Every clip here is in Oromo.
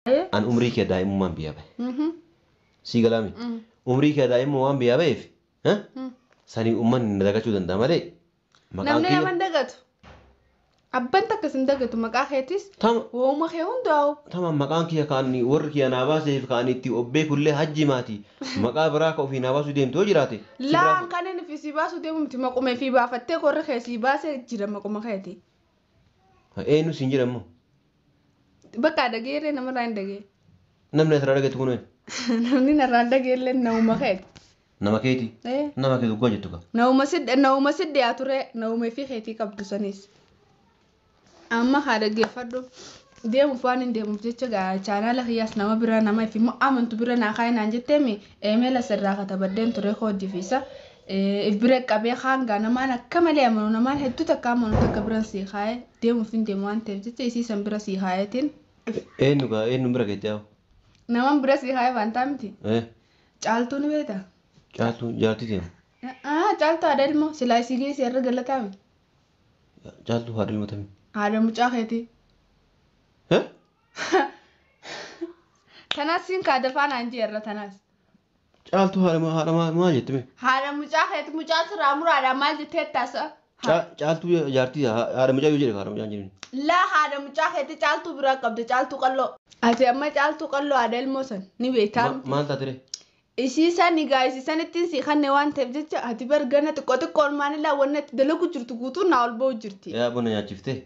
An umrii kee daa'imummaan biyyaa bahe. Sii galaami. Umrii kee daa'imummaan biyyaa baheef sanii uummanni na dagachuu danda'a malee. Namni nama hin dagatu. Abban takkas hin dagatu maqaa keetis. Tama. Wooma kee hundaa'u. Tama maqaan kiyya kan warri kiyya naa baaseef kan itti of beekullee hajji maati. Maqaa biraa ka ofii naa baasuu deemtu yoo jiraate. Laan kan inni fi si baasuu deemu miti maquma fi baafattee qorri kee si baasee jira maquma keeti. Eenyu siin jedha immoo? Bakka dhageerree namarraa hin dhagee. Namni asirraa dhageetu kun eenyu? Namni narraa dhageellee nama keeti. Nama keeti? Nama keeti dhugaa jettu kaa. Nama si dhiyaa ture nama fi keetii qabdu sanis. Amma haa dhaggeeffadhu. Deemuuf waan hin deemuuf jecha chaanaala kiyyaas nama bira nama fi amantu bira naa kaa'e naan jetteemi eemeela sirraa katabaddeen ture kooddifiisa. If bira qabee haangaa namaan akka malee amanu namaan hedduu takka amanu takka biran sii kaa'e deemuuf hin deemu waan ta'eef jecha isii san bira sii kaa'eetiin. Eenyu gaa eenyu bira keetti yaa'u? Namaan bira sii kaa'e waan miti. Caaltuu ni beektaa? Caaltuu jaartii deemu. Caaltuu haadha ilmoo silaa isii geessi irra galataami. Caaltuu haadha ilmoo tamii? Haadha mucaa keetii. Tanaas siin kaada faanaan jeerra tanaas. Caaltuu haadha maal jette mee? Haadha mucaa keetii mucaa sirraa muraadhaan maal jettee taasa? Caaltuu jaartii haadha mucaa yoo jedhe haadha mucaa hin jedhin. Laa haadha mucaa keetii caaltuu biraa qabde caaltuu qalloo. Ati amma caaltuu qalloo haadha ilmoo san ni beektaa? Maal taate ree? Isii san egaa isii san ittiin sii kanne waan ta'eef jecha ati bar gana xiqqoo xiqqoo olmaanillaa wanna itti dalagu jirtu guutuun naa ol ba'u jirti. Yaa buna nyaachiftee?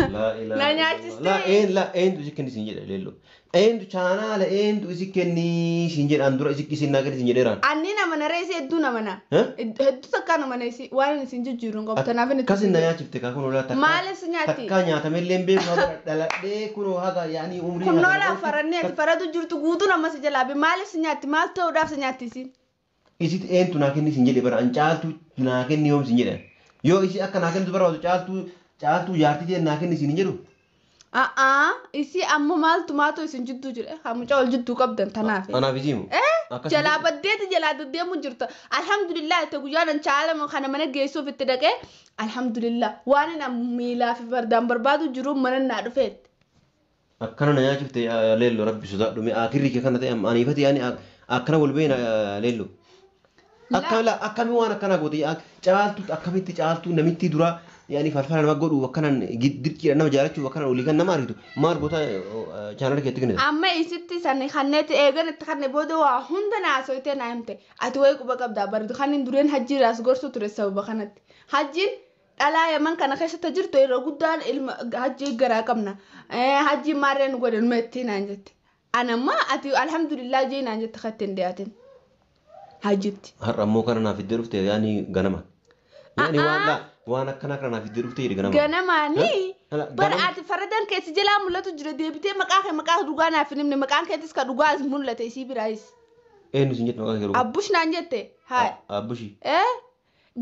Na nyaachistee? La een la eentu isi kenni siin jedha leelloo. Eentu chaanaala eentu isi kenni siin jedhaan dura isi isin naa kenni siin jedheeraan. Anni nama naree isii hedduu nama na. Hedduu takkaa nama na isii waan isin jijjiiru hin qabu tanaaf inni. Akkasin na nyaachifte kaa kun olaa takkaa. Maaliif si nyaatti? Takkaa nyaatamellee hin beeku haga dhaladhee kunoo haga yaanii umrii. Kunnoolaa farannee ati faratu jirtu guutuu nama si jalaa bi maaliif si nyaatti maal ta'uudhaaf si nyaatti isiin? Isit eentu naa kenni siin jedhe bara an caaltuu naa kenni yoom siin jedhan. Yoo isi akka naa kennitu barbaadu caaltuu caaltuu jaartii ta'e naa kenni siin hin jedhu. Isii amma maaltu maatu isin jidduu jira haa mucaa wal jidduu qabdan tanaaf. Anaaf isii moo? Jalaa baddeeti jalaa deddeemu jirta. Alhamdulillah itti guyyaan an caalama kana mana geessuuf itti dhaqee alhamdulillah waan inni miilaa fi fardaan barbaadu jiru mana naa dhufeetti. Akkana na nyaachifte leelloo rabbi sodaadhu mee akirri kee kana ta'e aniifati yaani akkana wal beena leelloo. Akkami waan akkana goote caaltuu akkamitti caaltuu namitti dura yaani falfala nama godhu akkanan dirqiidhaan nama jaalachuuf akkanan olii kan nama argitu maal goota chaanala keetti kennita. Amma isitti san kanneetti eegan itti kanne booda waa hunda naa soyitee naa himte ati wayii quba qabdaa baritu kan hin dureen hajjii raas gorsu ture sababa kanatti. Hajjiin dhalaa yaman kana keessatti jirtu yeroo guddaan ilma hajjii garaa qabna. Hajjii maarree nu godhe numa ittiin naan jette. Anamma ati alhamdulillah jee naan jette katti hin dhiyaatin. Hajjitti. Har'a ammoo kana naaf iddoo dhufte yaani ganama. Yaani waan akkanaa kana naaf iddoo dhufte jedhe ganama. Ganamaani. Bara ati faradan keessi jalaa mul'atu jira deebitee maqaa kee maqaa dhugaa naaf hin himne maqaan keetis ka dhugaa as mul'ate isii biraayis. Eenyu siin jette maqaa kee dhugaa? Abbush naan jette. Haa. Abbushi.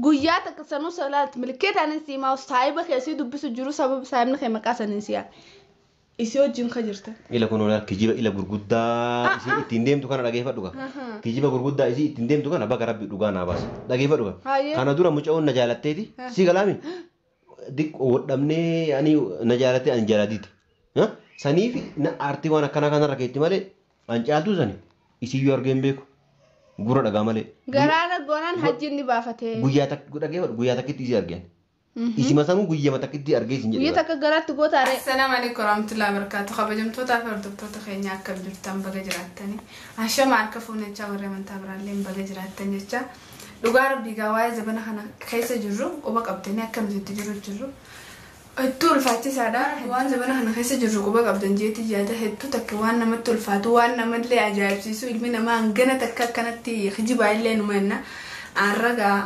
Guyyaa takka sanuu salaat milkeetaan hin siimaa saayiba keessi dubbisu jiru sababa saayibni kee maqaa san hin siyaa. Isii wajjin ka jirta. Ila kun olaa kijiba ila gurguddaa isii ittiin deemtu kana dhageeffadhu kaa. Kijiba gurguddaa isii ittiin deemtu kana baga rabbi dhugaa naa baasa. Dhageeffadhu kaa. Kana dura muca'oon na jaalatteeti. Si galaami. Diqqoo wodhamnee ani na jaalattee ani jaalatiiti. Saniif na aartii waan akkanaa kanarra keetti malee an caaltuu sani isiyyuu argee hin beeku. Gurra dhagaa malee. Garaana goonaan hajjiin ni baafatee. Guyyaa takka dhageeffadhu guyyaa takkitti isii argeen. Isima sanuu guyyama takkitti argee isin jedhe. Guyyaa takka garaatti gootaare. Assalaamu alaikum warahmatullahi wabarakatuh. Kabajamtootaa fi hordoftoota keenya akkam jirtan baga jiraattani. Ashama harka fuunechaa warra amantaa biraallee baga jiraattan jecha. Dhugaa rabbii gaa waa'ee zabana kana keessa jirru quba qabdanii akkam itti jiru jirru. Hedduu ulfaachisaadha. Waan zabana kana keessa jirru quba qabdan jeetii yaada hedduu takka waan namatti ulfaatu waan namallee ajaa'ibsiisu ilmi namaa hangana takka akkanatti kijibaa illee numa jenna. Arragaa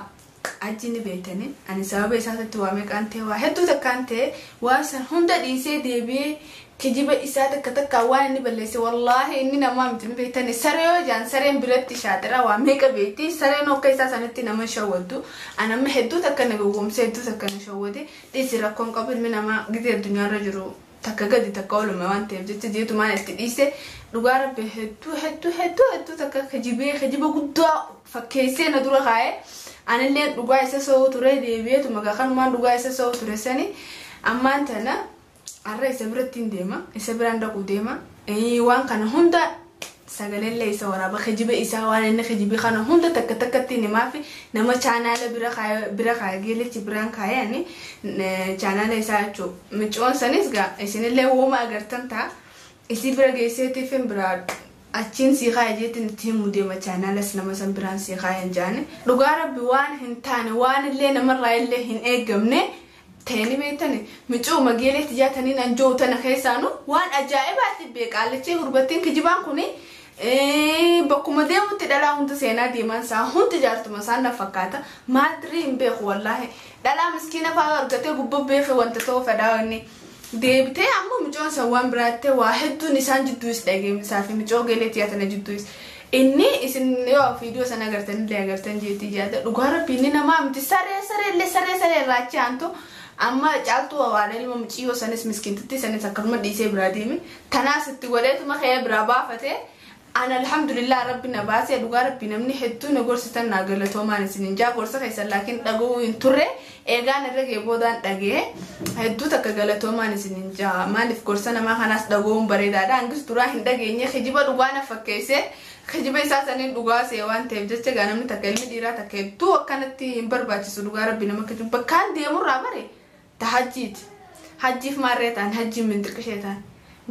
Hajji ni beektani. Ani sababa isaatti waa meeqaan ta'e waa hedduu takkaan ta'e waan san hunda dhiisee deebi'ee kijiba isaa takka takkaan waan inni balleesse wallaahi inni namaa miti ni beektani. Saree yoo jaan sareen biratti shaaxira waa meeqa beekti sareen akka isaa sanitti nama shawwaddu. Ani amma hedduu takka na gowwoomse hedduu takka na shawwade dhiisi rakkoon qabu ilmi namaa gizee addunyaarra jiru takka gadi takka oluma waan ta'eef jecha jeetumaan itti dhiise dhugaa rabbi hedduu hedduu hedduu hedduu takka kijibee kijiba guddaa fakkeessee na dura kaa'ee. Anillee dhugaa isa so'uu ture deebi'eetu maqaa kanumaan dhugaa isa so'uu ture sani ammaan tana har'a isa biratti hin deema isa biraan dhaquu deema Waan kana hunda sagalee isa waraaba kijiba isaa waan inni kijibi kana hunda takka takkatti himaa fi nama chaanaala bira kaayee geelichi biraan kaayee chaanaala isaa jechuudha. Micoon sanis gaa isinillee wooma agartan ta'a. Isii bira geesseetiif hin biraa achiin sii kaayee jeetiin itti himuu deema chaanaalas nama san biraan sii kaayeen jaane. Dhugaa rabbi waan hin taane waan illee namarraa illee hin eeggamne ta'anii beektani micoo geeleetti jaataniin anjoo tana keessaanu waan ajaa'ibaatti beeqaalichi gurbattiin kijibaan kuni bakkuma deemutti dhalaa hunda seenaa deeman isaa hundi jaartuma isaan na fakkaata maal dirii hin beeku wallaahi dhalaa miskiina fa'aa argatee gubbaa beefe wanta ta'uu fedhaa inni deebitee ammoo micoon san waan biraattee waa hedduun isaan jidduus dhageemisaa fi micoo geeleetti jaatana jidduus inni isin yoo viidiyoo sana agartan illee agartan jeetii jaata dhugaa rabbi inni namaa miti saree saree illee saree saree irraa achi aantu amma caaltuu waan ilma muciyyoo sanis miskiintitti sanis akkasuma dhiisee biraa deeme tanaas itti godheetuma ka'ee biraa baafate ana alhamdulillah rabbi na baasee dhugaa rabbi namni hedduu na gorsitan naa galatoomaan isin hin jaa gorsa keessan laakiin dhaga'uu hin turre eegaan irra ga'e boodaan dhaga'ee hedduu takka galatoomaan isin hin jaa maaliif gorsa namaa kanaas dhaga'uun bareedaadha hangis duraa hin dhageenye kijiba dhugaa na fakkeessee kijiba isaa saniin dhugaa see waan ta'eef jecha gaa namni takka ilmi dhiiraa takka hedduu akkanatti hin barbaachisu dhugaa rabbi nama kijiba bakkaan deemurraa bare tahajjiiti hajjiif maarree ta'an hajjiin minxiqishee ta'an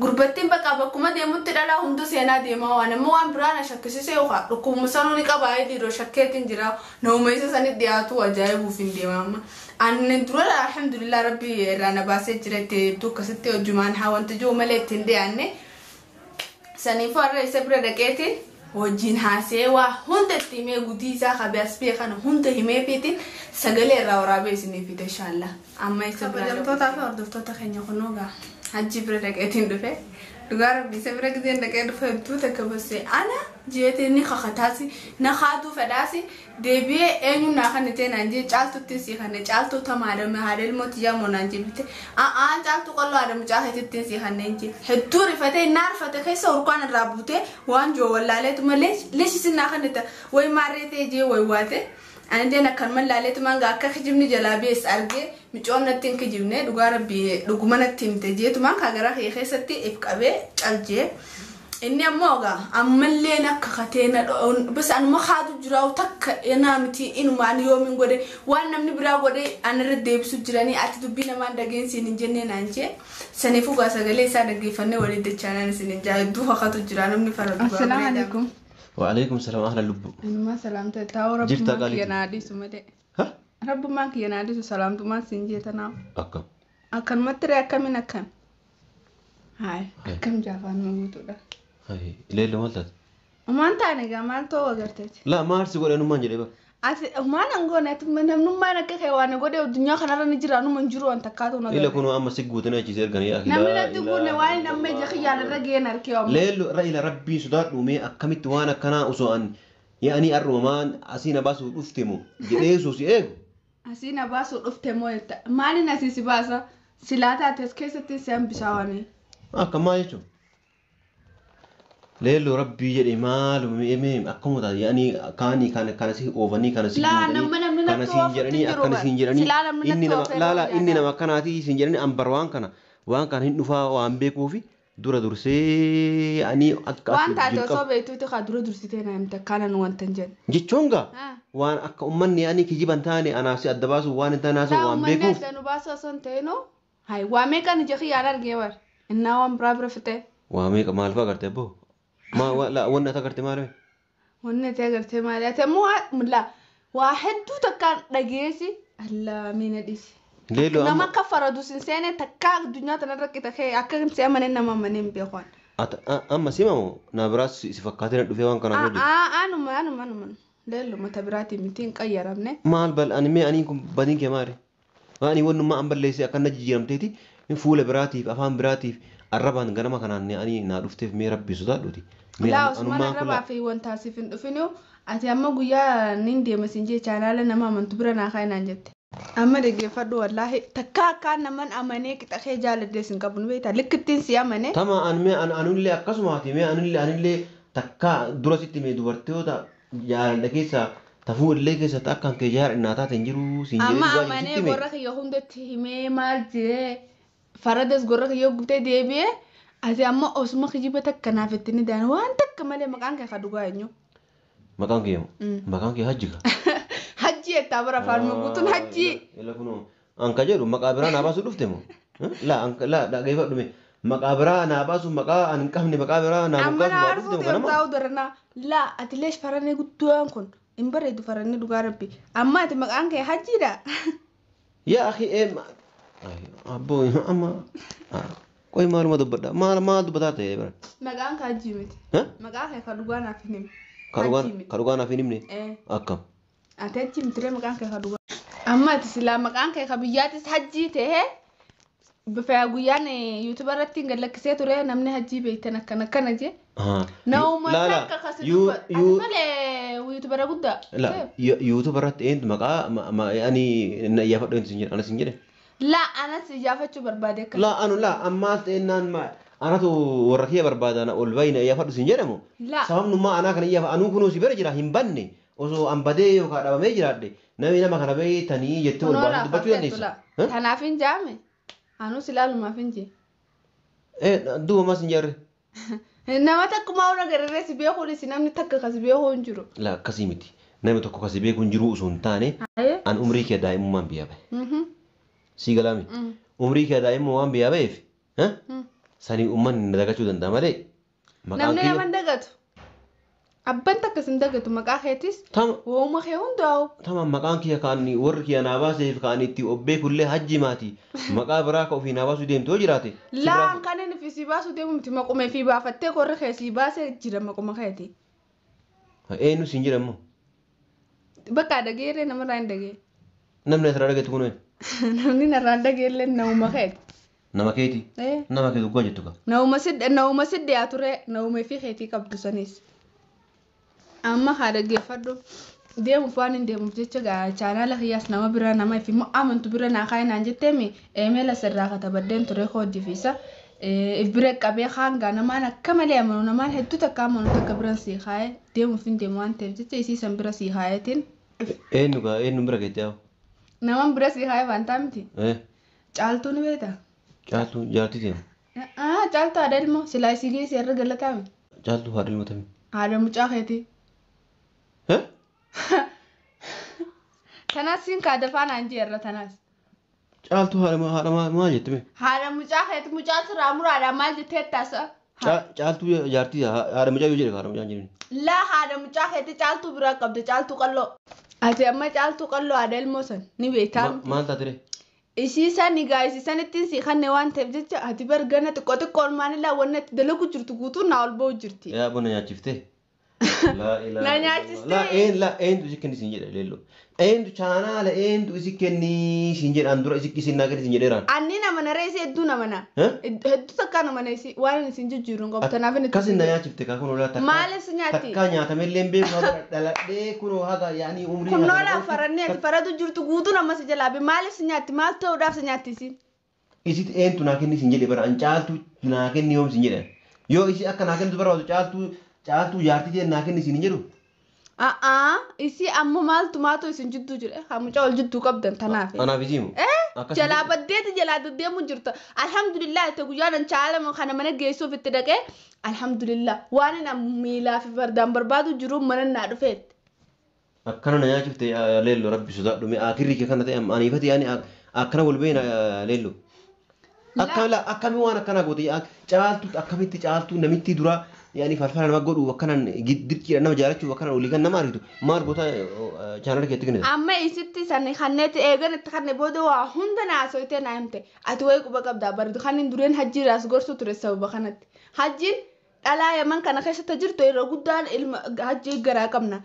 gurbattiin bakka bakkuma deemutti dhalaa hunda seenaa deemaa waan ammoo waan biraan shakkisiisee yookaan dhukkubuma sanuu ni qabaa dhiiroo shakkeetiin jira nama isa sanitti dhiyaatu ajaa'ibuuf hin deema amma. Ani dura alhamdulillah rabbi irraa na baasee jira itti hedduu akkasitti hojjumaan haa wanti jiru malee ittiin dhiyaanne. Saniifuu har'a isa bira dhaqeetiin wajjin haasee waa hunda itti himee gudii isaa qabee as bee kana hunda himee fiitiin sagalee irraa waraabee isinii fide inshaalla. Amma isa bira kabajamtootaa fi hordoftoota keenya kunoo gaa hajji bira dhaqeetiin dhufe dhugaa rabbi isa bira gizeen dhaqee dhufe hedduu takka bassee ana jeetee ni kakataasi na haaduu fedhaasi deebi'ee eenyuun naa kan ta'e naan jee caaltuttiin sii kanne caaltuu tama haadha haadha ilmooti jaamoo naan jee bite a'aan caaltuu qalloo haadha mucaa keetittiin sii kanneen jee hedduu rifatee naa rifate keessa urkaan irraa buutee waan joo wallaaleetu malee leeshisin naa kan ta'e wayi maarree ta'e jee wayi waate. Ani deen akkanuma laaleetumaan akka kijibni jalaa bees argee micoon natti hin kijibne dhugaa rabbi dhuguma natti himte jeetumaan kaagaraa kee keessatti if qabee caljee inni ammoo egaa ammallee akka katee na bas anuma haadu jiraa'u takka naa miti inumaan yoomiin godhe waan namni biraa godhe anarra deebisu jiranii ati dubbii namaan dhageensiin hin jennee naan jee saniifuu gaa sagalee isaa dhaggeeffannee waliin dachaanaan isin hin jaa hedduu hakatu jira namni fara dhugaa. Assalaamu alaikum. وعليكم السلام أهلا لب. ما سلامت تاو رب ما ينادي سمده. ها؟ رب ما ينادي سلامت ما سنجيتنا. أكم. أكن ما ترى أكم من أكم. هاي أكم جافان موجودة. هاي ليه لو مالت؟ وما أنت أنا جمال تو أجرتك. لا ما أرسل ولا نوم جريبة. ما نقول نت من نوم ما نك خيوان نقول الدنيا خنا نجرا نوم نجرو أنت كاتو نقول. إلا كونوا أما سجوتنا جزير غنية أخي. نمنا تقول نوال نم جخي على الرجينا الكيوم. ليه رأي ربي سدار نومي أكملت وأنا كنا أسوأن يعني الرومان أسينا باسو أفتمو جريسو سيئو. أسينا باسو أفتمو ما لنا سيسي باسا سلاتا تسكيسة تسام بشواني. كما يجو. ليلو ربي جري مال وميم أكمل يعني كاني كان كان سي أوفني كان سي كان سينجرني أكن سينجرني إني نما لا لا إني نما كان سينجرني أم بروان كان وان كان هندفا وان بيكوفي دورة درسي يعني وان تعتوصو بيتو تخا دورة درسي تينا امتا كان وان تنجن جيتشونغا وان أك أمني يعني كجيبان تاني أنا سي أدباسو وان تناسو وان بيكوف لا أمني أدنو أصلا تينو هاي وامي كان جخي على الجوار إنه وان برابر فتة وامي كمال فقرت بو ما لا وانا تقرت مالي وانا تقرت مالي مو لا واحد دو تكان دغيسي الله مين ديس ليلو لما كفر دوس انسان تكا الدنيا تنرك تخي اكن سيمن انما منين بيخوان اما سيمو نابراس سفكاتنا دفي وان كان انا ما انا ما انا ليلو ما تبراتي 200 قيرمنه مال بل انا مي انيكم بدين كماري اني ون ما امبل ليسي اكن جيرمتيتي من فول براتي افهم براتي الربان غنما كان اني نا دفتي مي ربي سودادوتي لا عثمان الربع في وانت سيفن دفنيو ati amma guyyaa nin deema sin jee chaanaala nama amantu bira naa kaayinaan jette. Amma dhaggeeffadhu wallaahi takka akkaan naman amanee qixaxee jaaladhee sin qabu nu beektaa likkittiin si amanee. Tama an mee an anullee akkasumaati mee anullee anillee takka dura sitti mee dubartoota jaaladha keessa tafuu illee keessatti akkaan kee jaaladha taate hin jiru siin jedhee Amma amanee gorra kiyya hundatti himee maal jee farades gorra kiyya guutee deebi'ee Ati amma osuma kijiba takka naaf itti ni daan waan takka malee maqaan kee ka dhugaa eenyu? Maqaan kee maqaan kee Hajji ka. Hajji jettaa bara afaan guutuun Hajji. Ila kunoo an ka jedhu maqaa biraa naa baasuu dhufte moo? La la dhageeffadhu mee maqaa biraa naa baasu maqaa an hin qabne maqaa biraa naa Amma moggaasuu na waa dhufte arfuuti moo ganama? ta'uu daranaa. Laa ati leesh farannee guddaan kun hin bareedu farannee dhugaa rabbi. Amma ati maqaan kee Hajjiidha. Yaa akhi abboo amma qoy maaluma dubbadha maal maal dubbataa ta'e bara. Maqaan kee Hajjii miti. Maqaa kee ka dhugaa naaf hin himne. Ka dhugaa naaf hin himne? Akkam? Ati Hajjii miti maqaan kee ka dhugaa. Amma ati silaa maqaan kee ka biyyaatis Hajjii ta'ee bifa guyyaan yuutuuba irratti hin gallakkisee ture namni Hajjii beektan akkana akkana jee. Nama takka kasi dubbatu. Ati malee yuutuubara guddaa. La yuutuuba irratti eenyu maqaa ani na iyyaafadhu eenyu sin jedhe anas hin jedhe. La anas iyyaafachuu barbaade akka. La anu la ammaas ta'ennaan anatu warra kiyya barbaada ol bahi na iyyaafadhu sin jedhamu. La. Sababnummaa anaa kana iyyaafa anuu kunuu si bira jira hin banne osoo an badee yookaan dhabamee jiraadhe namni nama kana beektanii jettee ol baasee dubbachuu dandeessa. Kanaaf hin jaame. Anus ilaalumaaf hin jee. Duuba maas hin jaarre. Nama takkumaa hunda gararree si beekuunis namni takka kasi beekuu hin jiru. La akkasii miti. Namni tokko kasi beekuu hin jiru osoo hin taane an umrii kee daa'imummaan biyyaa bahe. Sii galaami. Umrii kee daa'imummaan waan biyyaa baheef sanii uummanni na dagachuu danda'a malee. Namni nama hin dagatu. Abbaan takkas hin dagatu maqaa keetis. Wooma kee hundaa'u. Tama maqaan kiyya kan warri kiyya naa baaseef kan itti of beekullee Hajji maati. Maqaa biraa ka ofii naa baasuu deemtu yoo jiraate. Laan kan inni fi si baasuu deemu miti maquma fi baafattee qorri kee si baasee jira maquma keeti. Eenyu siin jedhamu? Bakka dhageerree namarraa hin dhagee. Namni asirraa dhageetu kun eenyu? Namni narraa dhageellee nama keeti. Nama keeti? Nama keeti dhugaa jettu ka. Nama sidde ture nama fi keetii qabdu sanis. Amma haa dhaggeeffadhu deemuuf waan hin deemuuf jecha chaanaala kiyyaas nama bira nama fi amantu bira naa kaayee naan jetteemi eemeela sirraa katabaddeen ture kooddifiisa. Bira qabee hangaa namaan akka malee amanu namaan hedduu takka amanu takka biran sii kaayee deemuuf hin deemu waan ta'eef jecha isii san bira sii kaayeetiin. Eenyu gaa eenyu bira keetti yaa'u? Namaan bira sii kaayee waan ta'a miti. Caaltuu ni beektaa? Caaltuu jaartii deemu. Caaltuu haadha ilmoo silaa isii geesse irra galataami. Caaltuu haadha ilmoo tamii? Haadha mucaa keetii. Tanaas siin kaada faanaan jeerra tanaas. Caaltuu haadha maal jette mee? Haadha mucaa keeti mucaa sirraa muraadha maal jettee taasa? Caaltuu jaartii haadha mucaa yoo jedhe haadha mucaa hin jedhin. Laa haadha mucaa keeti caaltuu biraa qabde caaltuu qalloo. Ati amma caaltuu qalloo haadha ilmoo san ni beektaa? Maal taate ree? Ishii san egaa ishii san ittiin sii kanne waan ta'eef jecha ati bar gana xiqqoo xiqqoo olmaanillaa wanna itti dalagu jirtu guutuun naa ol ba'u jirti. Yaa buna nyaachiftee? Na nyaachistee? La eenyu isi kenni siin jedhe leelloo. Eenyu chaanaala eenyu isi kenni siin jedhe an dura isi naa kenni siin jedheeraan. Anni nama na reessi hedduu nama na. Hedduu takkaa nama na isi waan isin jijjiiruun qabu tanaaf inni. Akkasin na nyaachifte kaa kunoo takkaa. Maaliif si nyaatti? Takkaa nyaatamee hin beeku haga dhaladhee kunoo haga yaanii umrii. Kunnoo laa farannee ati faratu jirtu guutuu nama si jalaa maaliif si nyaatti maal ta'uudhaaf si nyaatti isin? Isitti eenyu naa kenni siin jedhe bara an caaltuu naa kenni yoom siin jedhe. Yoo isi akka naa kennitu barbaadu caaltuu caaltuu jaartii ta'e naa kenni siin hin jedhu. Isii amma maaltu maatu isin jidduu jira. Haa mucaa wal jidduu qabdan tanaaf. Anaaf isii moo? Jalaa baddeeti jalaa deddeemu jirta. Alhamdulillah itti guyyaan chaala kana mana geessuuf itti dhaqee alhamdulillah waan inni miilaa fi fardaan barbaadu jiru mana naa dhufeetti. Akkana na nyaachifte leelloo rabbi sodaadhu mee akirri kee kana ta'e aniifati yaani akkana wal beena leelloo. Akkamii waan akkana goote caaltuu akkamitti caaltuu namitti dura yaani falfala nama godhu akkanan dirqiidhaan nama jaalachuu akkanan olii kan nama argitu maal goota chaanala keetti kennita. Amma isitti san kanneetti eegan itti kanne booda waa hunda naa soitee naa himte ati wayii quba qabdaa baridu kan hin dureen hajjiiraas gorsu ture sababa kanatti. Hajjiin dhalaa yaman kana keessatti jirtu yeroo guddaan ilma hajjii garaa qabna.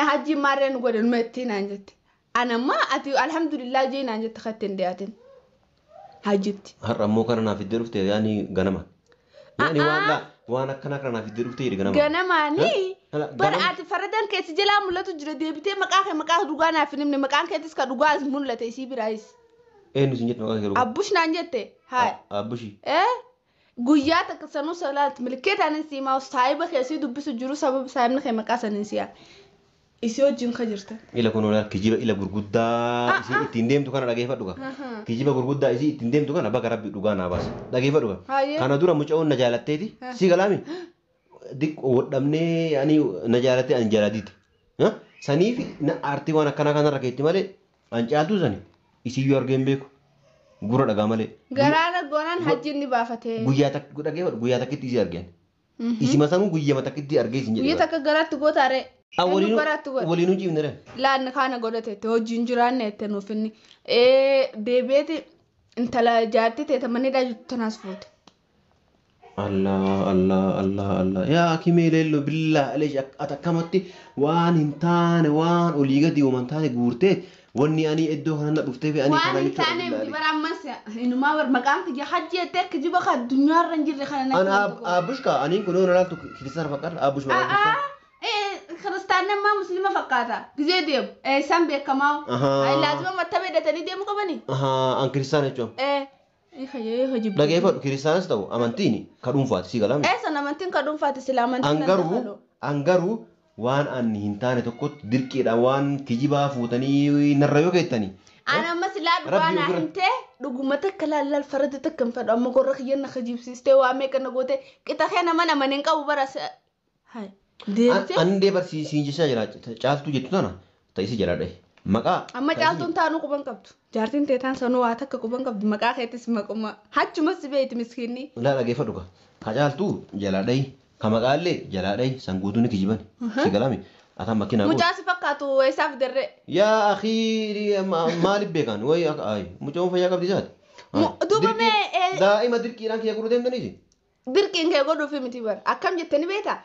Hajjiin maarree nu godhe numa ittiin naan jette. Anamma ati alhamdulillah jee naan jette katte hin dhiyaatin. Hajjitti. Har'a ammoo kana naaf iddoo dhufte yaani ganama. Yaani waan akkana kana naaf iddoo dhufte ganama. Ganamaani. Bara ati faradan keessi jalaa mul'atu jira deebitee maqaa kee maqaa dhugaa naaf hin himne maqaan keetis ka dhugaa as mul'ate isii biraayis. Eenyu siin jette maqaa kee dhugaa? Abbush naan jette. Haay. Abbushi. Guyyaa takka sanuu salaat milkeetaan hin siimaa saayiba keessi dubbisu jiru sababa saayibni kee maqaa saniin siyaa. Isii wajjin ka jirtan. Ila kun olaa kijiba ila gurguddaa isii ittiin deemtu kana dhageeffadhu ka. Kijiba gurguddaa isii ittiin deemtu kana baga rabbi dhugaa naa baasa. Dhageeffadhu ka. Kana dura mucaa'oon na jaalatteeti. Si galaami? Diqqoo wodhamnee ani na jaalattee ani jaalatiiti. Saniif na aartii waan akkanaa kanarra keetti malee an caaltuu sani isiyyuu argee hin beeku. Gurra dhagaa malee. Garaana goonaan hajjiin ni baafatee. Guyyaa takka dhageeffadhu guyyaa takkitti isii argeen. Isima sanuu guyyama takkitti argee isin jedhe. Guyyaa takka garaatti gootaaree. Waliinuu ciifne ree. Laan kana godhate hojiin jiraanne itti nuuf inni. Deebi'eeti intala jaartii ta'e manni jirtu tanaas fuute. Allah Allah Allah Allah yaa akimee leelloo billaa aleesh ati akkamatti waan hin taane waan olii gadi uuman taane guurtee wanni ani iddoo kana dhuftee fi ani kana hin taane bara ammas inumaa bar maqaan kiyya hajji jettee kijiba ka addunyaarra hin jirre kana natti. An abbush ka aniin kun yoon ilaaltu kiristaana fakkaata abbush maqaan kiristaana. Kiristaanni ammaa musliima fakkaata. Gizee deemu. Isaan beekamaa. Laazima matta beeddatanii deemuu qabani. An kiristaana jechuun. Dhageeffadhu kiristaanas ta'u amantiin ka dhuunfaati si galame. Eessan amantiin ka dhuunfaati sila amantiin. An garuu waan ani hin taane tokkotti dirqiidhaan waan kijibaa fuutanii narra yoo keettanii. An amma silaa dhugaa naa himtee dhuguma takka laallal farda takka hin fedhu amma gorra kiyya na kijibsiistee waa meeqa na goote qixa kee nama naman hin qabu bara. Ani dee barsiisiin jechaa jira caaltuu jettu tana ta'isi jala dhahe. Maqaa. Amma caaltuun taanuu quban qabdu. Jaartiin teetaan sanuu waa takka quban qabdu maqaa keettis maquma. Hachumas si beeyti miskiinni. Laa dhageeffadhu ka. Ka caaltuu jalaa dhahi. Ka maqaallee jalaa dhahi sanguutuu ni kijiban. Si galame. Ataan makiinaa godhu. Mucaa si fakkaatu eessaaf darree. Yaa akii maaliif beekan wayi ayi mucaan fayyaa qabdi isaati. Duuba mee. Daa'ima dirqiidhaan kiyya godhuu deemtaniiti. Dirqiin kee godhuufi miti bara akkam jettani beektaa?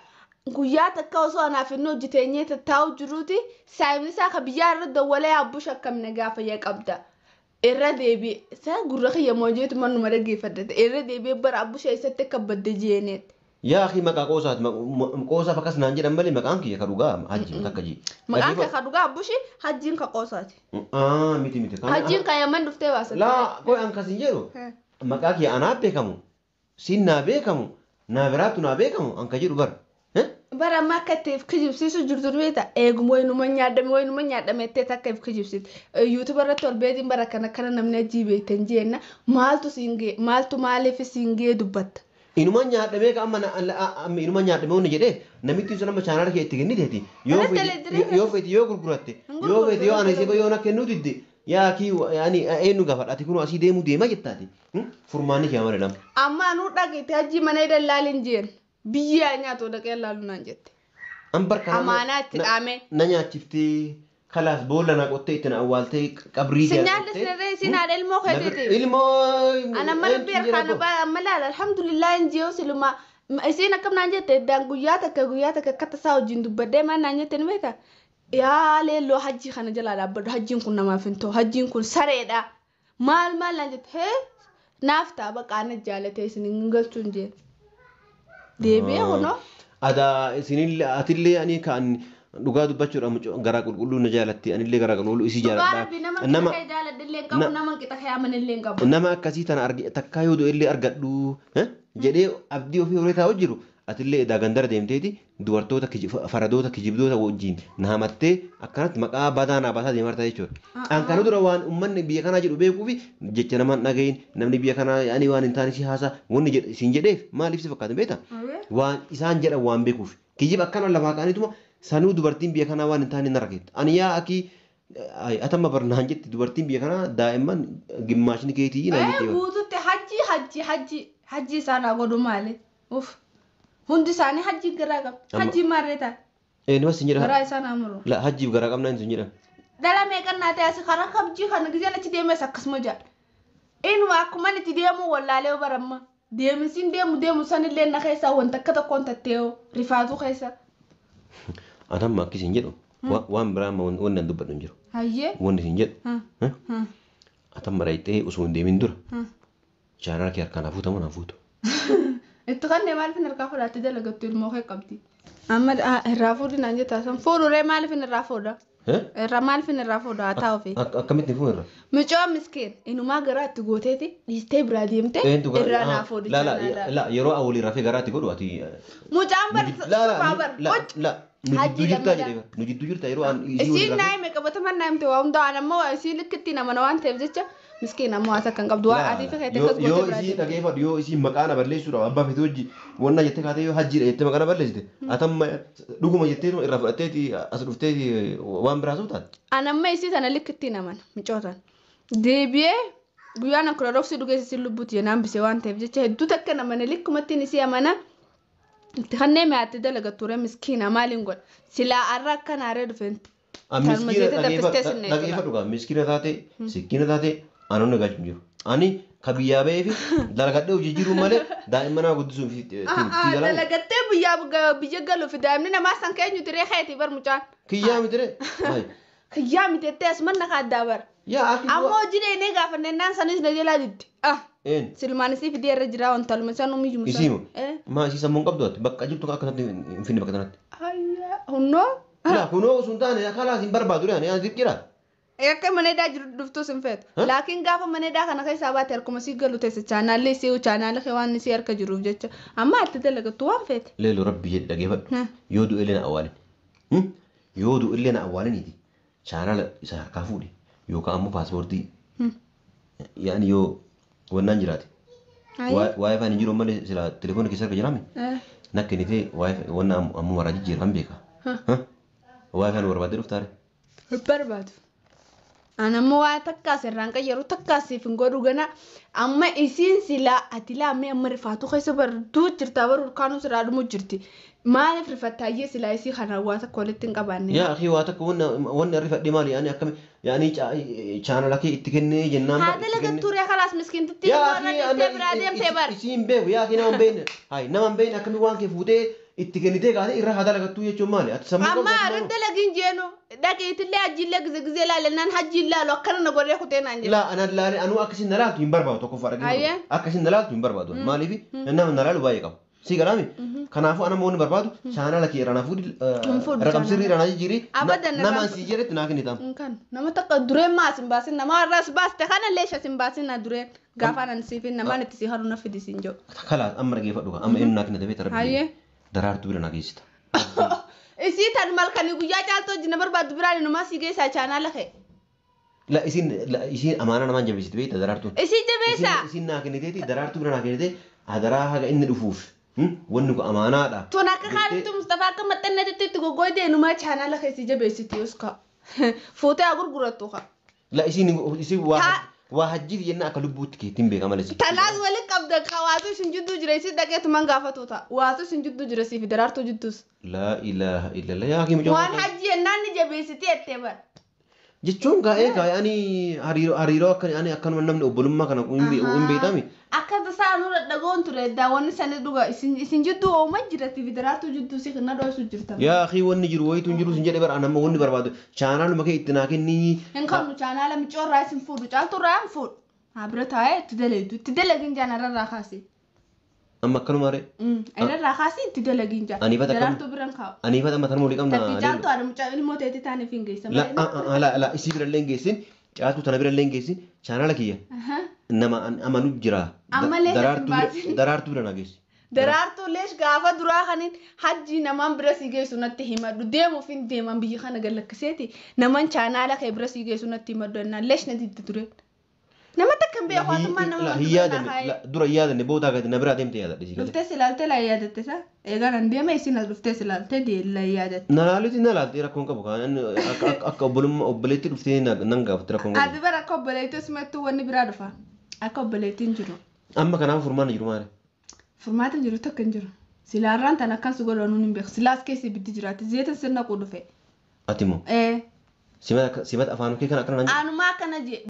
Guyyaa takka osoo anaaf inni hojjeteenyee tattaa'u jiruuti saayimni isaa ka biyyaa irra dawwalee abbush akkam nagaa fayyaa qabda. Irra deebi'e isaa gurra kiyya moojeetu manuma dhaggeeffadde irra deebi'e bara abbush eessatti akka badde jeeneet. Yaa akhi maqaa qoosaati qoosaaf akkas naan jedhan malee maqaan kiyya ka dhugaa hajji takka jee. Maqaan kee ka dhugaa abbushi hajjiin ka qoosaati. Miti miti. Hajjiin ka yaman dhuftee baasate. Laa qoy an kasin jedhu maqaa kiyya anaa beekamu siin naa beekamu naa biraattu naa beekamu an ka jedhu bara. Bara amma akka itti kijibsiisu jirtu beekta eeguma wayinuma nyaadhame wayinuma nyaadhame itti takka if kijibsiiti. Yuutuuba irratti ol beetiin bara kana kana namni ajii beektan jeenna maaltu siin gee maaltu maaliif siin gee dubbatta. Inuma nyaadhamee ka amma inuma nyaadhamee wanni jedhee namitti sun amma chaanaala kee itti kenniteeti. Yoo feeti yoo gurguratte yoo feeti yoo ana isii yoo na kennuu didde yaa kii yaani eenyu gaafadha ati kun asii deemuu deema jettaati. Furmaanni kee amala lama. Amma anuu dhageete hajji mana dallaalin jeen. Biyya nyaatu dhaqee laalu naan jette. An barka amaanaa itti dhaame. Na nyaachiftee kalaas boolla na qottee itti na awwaaltee qabrii Si nyaallisne si naadha ilmoo keetiiti. Ilmoo. An amma rabbi harkaan amma laala alhamdulillah hin jiyoo siluma isiin akkam naan jette iddaan guyyaa takka akka tasaa wajjin dubbadhee maal naan jette ni beektaa? Yaa leelloo hajjii kana jalaa dhaabbadhu hajjiin kun namaaf hin ta'u hajjiin kun sareedha maal maal naan jette hee naaf ta'a baqa ana jaalatee isin hin galchuu hin jeen. Deebi'ee kunoo. Adaa isinillee atillee ani kan dhugaa dubbachuudhaan garaa qulqulluu na jaalatti anillee garaa qulqulluu isii jaaladha. Nama jaaladhillee hin qabu nama qixa kee amanillee hin qabu. Nama akkasii tana arge takkaa yoo du'ellee argadhu jedhee abdii ofii horee taa'u jiru atillee edaa gandara deemteeti dubartoota faradoota kijibdoota wajjin na hamattee akkanatti maqaa badaa naa baasaa deemaa jirta jechuudha. An kana dura waan uummanni biyya kanaa jedhu beekuu fi jecha namaan dhagahin namni biyya kanaa ani waan hin taane si haasaa wanni siin jedheef maaliif si fakkaata beektaa? Waan isaan jedhan waan beekuuf kijiba akkana lafaa ka'aniituma sanuu dubartiin biyya kanaa waan hin taane narra keetti. Ani yaa akii atamma barnaan jetti dubartiin biyya kanaa daa'imman gimmaashni keetii naan jetti. Guututti hajji hajji hajji hajji isaan haa godhu maali? Uff. Hundi isaanii hajji garaa qabu. Hajji maarree ta'a. Nama sin jedha. Garaa isaan amuru. La hajjiif garaa qabnaa hin jedhan. Dhala meeqan naa ta'e as karaa kabjii kana gizeen achi deemes akkasuma jedha. Inuma akkuma itti deemu wallaalee baramma. Deemisiin deemu deemu sanillee na keessaa wanta akka tokkoon tattee'oo rifaatuu keessa. Atamma akkis hin jedhu waan biraa amma wanni an dubbadhu hin jiru. Hayyee. Wanni hin jedhu. Atamma rayitee osoo hin deemin dura. Chaanaala kee harkaan hafuutamu na hafuutu. Itti kannee maaliif hin harkaa fudhattee dalagattu ilmoo kee qabdi. Amma irraa fuudhi naan jettaa san fuudhuree maaliif hin irraa fuudha? Irraa maaliifin irraa fuudhu haa taa'u fi. Akkamitti fuudhu irra? Mucoo miskiin inumaa garaa itti gooteeti dhiistee biraa deemte irraa naa fuudhu. La la yeroo awwalii rafee garaa itti godhu ati. Mucaan bar sufaa bar. La nu jidduu jirtaa jedhee nu jidduu jirtaa yeroo an isii Isiin naa hime qabataman naa himte waa hundaa an ammoo isii likkitti nama waan ta'eef jecha miskiin ammoo haasa kan qabdu waa atii fi keetti akkas gootee Yoo biraa isii deemte. dhageeffadhu yoo isii maqaa na balleessuudhaaf abbaa feetee hojii wanna jettee kaatee yoo hajjiidha jettee maqaa na balleessite atamma dhuguma jettee irraa fudhatteeti as dhufteeti waan biraa suu taate. An amma isii tana likkitti namana micootan. Deebi'ee guyyaan akkuma roobsi dhugeessi isin lubbuuti naan bisee waan ta'eef jecha hedduu takka namana likkumattiin isii amana. Itti kanneen mi'aatti dalagattu ture miskiina maaliin godha silaa arra akka naaree dhufeen. Dhageeffadhu gaa miskiina taate sikkiina taate anoonni gaachuu jiru. Ani ka biyyaa bahee fi dalagadhee hojii jiru malee daa'imman nama guddisuuf Dalagattee biyya galuuf daa'imni namaa san keenyu tiree keeti bar mucaan. Kiyyaa miti ree. Kiyyaa miti jettee as manna kaaddaa bar. Ammoo hojii dheenee gaafannennaan sanis na jalaa diddi. Silmaan isii fidee irra jira wanta luma isaan umiyyuu Isii moo? Maa isii sammuun qabdu ati bakka jirtu akka kanatti hin finne bakka kanatti. Hunnoo. Laa kunoo osoo hin taane kalaas hin barbaadu ani ani jira. Akka maneedaa jiru dhuftus hin feetu. Laakiin gaafa maneedaa kana keessaa baate harkuma sii galu teessa chaanaalli isii chaanaala kee waan isii harka jiruuf jecha amma atti dalagattu waan feete. Leelo rabbi jedhi dhageeffadhu. Yoo du'e illee na awwaalin. Yoo du'e illee na awwaaliniiti. Chaanaala isa harkaa fuudhi yookaan ammoo paaspoortii. Yaani yoo wannaan jiraate. Waa'ee faan hin jiru malee sila telefoona keessa harka jiraame. Nakka inni ta'e waa'ee wanna ammoo maraa jijjiiraan beeka. Waa'ee faan barbaadee dhuftaare. Barbaadu. An ammoo waa takkaas irraan qayyaru takkaas siif hin godhu gana amma isiin silaa ati laammee amma rifaatu keessa barduu jirta baruu kaanuu sirraa dhumuu jirti. Maaliif rifattaayyee silaa isii kana waa takka walitti hin qabaanne? Yaa akhi waa takka wanna rifadhe maali yaani akkami yaani chaanala kee itti kennee jennaan. Haa dalagattuu ree kalaas miskiintitti warra dhiistee biraa deemtee bar. Isiin beeku yaa akhi nama hin beekne. Hayi nama hin beekne akkami waan kee fuutee itti kennitee kaatee irra haa dalagattuu jechuun maali? Ati sammuu Amma arra dalagiin jeenu dhaqiitillee hajjiillee gize gize ilaalennaan hajji ilaalu akkana na godhee kutee naan jedhe. Laa anaan laale anuu akkasiin na laaltu hin barbaadu tokkoffaa dhaggeeffatu. Akkasiin na laaltu hin barbaadu. Maaliif nama na laalu baay'ee qabu. Si galaami? Kanaafuu ana wanni barbaadu chaanala kee irraa na fuudhi raqamsirrii irraa na jijjiiri nama an sii jedhetti naa kennitaam. Kan nama takka dureen maas hin baasin nama warraas baaste kana leesha hin baasin na dureen gaafa anan siifin namaan itti si haru na fidi siin jedhu. Kalaas amma dhaggeeffadhu amma inni naa kennite beekta rabbi. Daraartuu bira na geessita. Isii tan malkanii guyyaa caaltuu wajjin na barbaaddu biraan inumaa sii geessaa chaanaala kee. La isiin amaanaa namaan jabeessiti beekta daraartuun. Isii jabeessaa. Isiin naa kenniteeti daraartuu bira naa kennitee adaraa haga inni dhufuuf wanni kun amaanaadha. Tun akka kaanittu Mustafaa akka maxxanneetti itti goggoydee inumaa chaanaala kee sii jabeessiti yoos kaa. Fuutee haa gurgurattu kaa. La isiin waa hajjiif jenna akka lubbuutti keettiin beeka malee. Tanaas waliin qabda ka waatu isin jidduu jira isii dhaqeetuman gaafatu ta'a. Waatu isin jidduu jira siif daraartuu jidduus. Laa ilaaha illallah yaa hakiim Waan hajji jennaan ni jabeessiti jettee bara. Jechuun gaa'ee gaa'ee ani hariiroo akka ani akkanuma namni obbolummaa kana hin beekami. Akka tasaa nurra dhagoon ture daawwanni sanii dhuga isin jidduu ooma jira siif daraartuu jidduu si na dho'isu jirta. Yaa akhi wanni jiru wayitu hin jiru sin jedhe bara anamma wanni barbaadu chaanaaluma kee itti naa kenni. Hin qabnu chaanaala micoorraa isin fuudhu caalturraa hin fuudhu. Haa bira taa'ee itti dalagitu itti dalagin jaan irraa kaasi. Amma akkanuma ree. Irraa kaasi itti dalagin jaan. Daraartuu biran kaa'u. Aniifata amma tanuma olii qabna. Takki caaltuu haadha mucaa ilmoo teetii taaniif hin geessan. La la isii bira illee hin geessin caaltuu tana bira illee hin geessin chaanaala kiyya. Nama amanu jira. Daraartuu bira na geessi. Daraartuu leesh gaafa duraa kanin hajji namaan bira si geessu natti himadhu deemuuf hin deeman biyya kana gallakkiseeti naman chaanaala kee bira si geessu natti himadhu ennaan leesh na diddi ture. Nama takka hin beeku haasummaan nama Dura yaadanne boodaa gadi na biraa deemte yaadadhe. Dhuftee silaaltee laa yaadatte sa? Egaa nan deema isin as dhuftee silaaltee laa yaadatte. Na laaluuti na laaltee rakkoon qabu kan akka obbolummaa obboleetti dhuftee nan gaafatte rakkoon qabu. Ati bara akka obboleetti asumattuu wanni biraa dhufa. Akka obboleettiin jiru. Amma kanaaf furmaanni jiru maali? Furmaata jiru takka hin jiru. Silaarraan tan akkas godhanuun hin beeku. Silaas keessa ibiddi jiraatti. Zeeta sirna quu dhufe. Ati moo? Simata afaan kee kana akkana naan Anumaa akkana jee.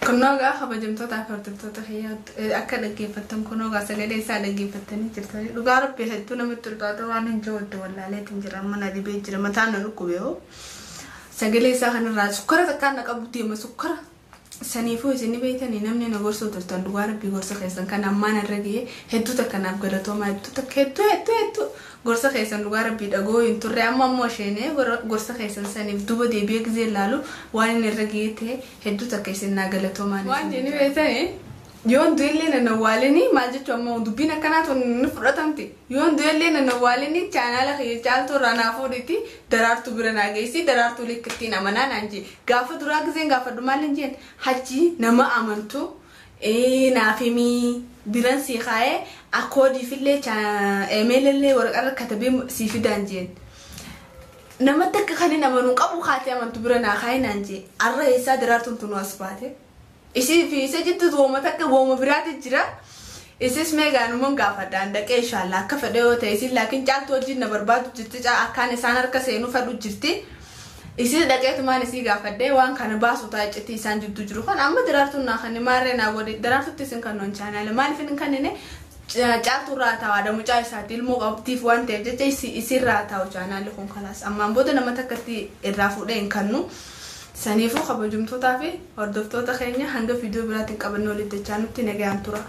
Kunoo gaa kabajamtoota fi hordoftoota kiyyaa akka dhaggeeffattan kunoo gaa sagalee isaa dhaggeeffattanii jirtanii dhugaa rabbi hedduu namatti ulfaata waan hin jiru wallaaleetiin jira mana dhibee jira mataan na dhukkube hoo sagalee isaa kanarraa sukkara takkaan na qabu deema sukkara Saniifuu isin beektanii namni na gorsuu turtan dhugaa rabbii gorsa keessan kan ammaan irra gahee hedduu takka naaf galatoomaa hedduu takka hedduu hedduu hedduu gorsa keessan dhugaa rabbii dhagoo hin turre amma ammoo isheenee gorsa keessan saniif duba deebi'ee gizee ilaalu waan inni irra gahee ta'e hedduu takka isin naa galatoomaa. Waan jedhanii beektanii yoon du'ellee nan awwaalini maal jechuun ammoo dubbiin akkanaa tun ni fudhatamti. Yoon du'ellee nan awwaalini chaanaala kiyya caaltuu irraa naa fuudhiti daraartuu bira naa geessi daraartuu likkittiin amanaa naan jee. Gaafa duraa gizeen gaafadhu maal hin jeen hajji nama amantu naaf himii biran sii kaa'ee akkoodiifillee eemeelillee waraqaa katabee sii fidaan jeen. Namatti akka kan hin amanuu qabu kaatee amantu bira naa kaa'ee naan jee. Arra eessaa daraartuun tunu as baate. Isii fi isa jiddu wooma takka wooma biraati jira. Isis meegaanumaan gaafadhaan dhaqee inshaalla akka fedhe yoo ta'e isin laakiin caaltuu wajjin na barbaadu jirti akkaan isaan harka seenuu fedhu jirti. Isis dhaqeetumaan isii gaafadhee waan kana baasu ta'a iccitii isaan jidduu jiru kan amma daraartuun naa kan maarree naa godhe daraartutti isin kan noon chaanaale maaliif hin kannine caaltuu irraa taa'aadha mucaa isaati ilmoo qabdiif waan ta'eef jecha isirraa taa'u chaanaalli kun kalaas ammaan booda nama takkatti irraa fuudhee hin kannu. Saniifuu kabajamtootaa fi hordoftoota keenya hanga viidiyoo biraatiin qabannoo walitti dachaa nutti nagayaan tura.